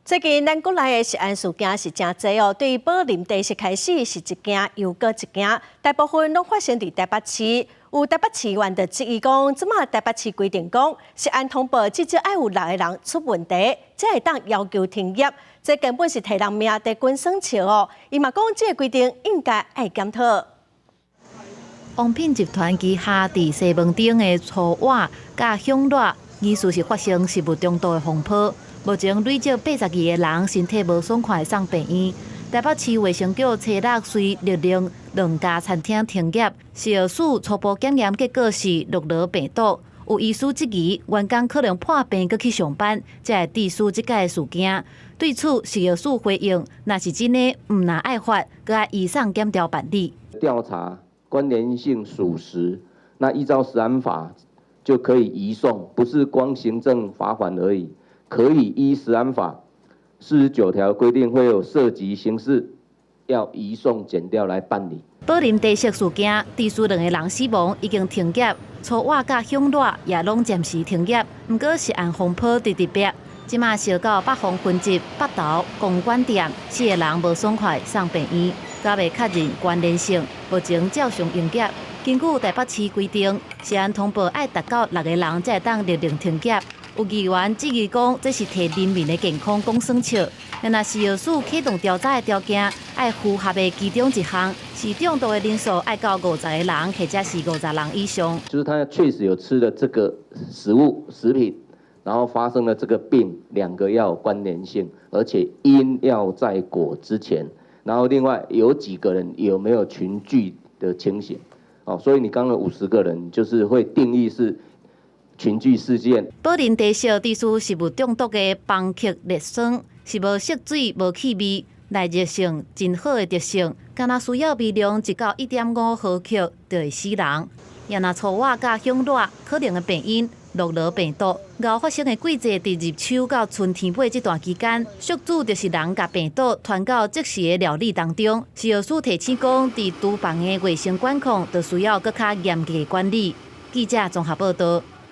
最近咱國內的食安事件是誠濟哦，對寶林茶室開始是一件又閣一件，大部分攏發生佇台北市。有台北市議員就質疑講，這馬台北市規定講，食安通報至少愛有六個人出問題，才會當要求停業，這根本是提人命佇滾耍笑哦。伊嘛講，這個規定應該愛檢討。王品集團旗下佇西門町的粗碗佮響熱，疑似是發生食物中毒的風波。目前累積82個人身體無爽快，送病院。台北市衛生局初六遂勒令兩家餐廳停業，食藥署初步檢驗結果是諾羅病毒。有醫師質疑員工可能破病閣去上班，才會致使這個事件。對此，食藥署回應：若是真的，毋但愛罰，閣愛移送檢調辦理。調查關聯性屬實，那依照食安法就可以移送，不是光行政罰款而已。可以依食安法49條規定，會有涉及刑事，要移送檢調來辦理。寶林茶室事件，致使兩個人死亡，已經停業，粗碗佮響熱也攏暫時停業。毋過食安風波直直逼，這馬燒到北方分集北投公館店，四個人無爽快送病院，猶未確認關聯性，目前照常營業。根據台北市規定，食安通報愛達到六個人才會當勒令停業。有議員質疑講，這是提人民的健康講耍笑。若食藥署啟動調查的條件，愛符合的其中一項是中毒的人數愛到50個人，或者是50人以上。就是他確實有吃了這個食物食品，然後發生了這個病，兩個要有關聯性，而且因要在果之前，然後另外有幾個人有沒有群聚的情形？哦，所以你剛剛50個人就是會定義是群聚事件。寶林茶室致使食物中毒的邦克烈酸是無色水、無氣味、耐熱性真好的特性，敢若需要微量1到1.5毫克就會死人。也若粗碗佮響熱可能的病因，諾羅病毒，𠢕發生的季節佇入秋到春天尾這段期間，宿主就是人共病毒傳到即時的料理當中。食藥署提醒講，佇廚房的衛生管控，就需要閣較嚴格的管理。記者綜合報道。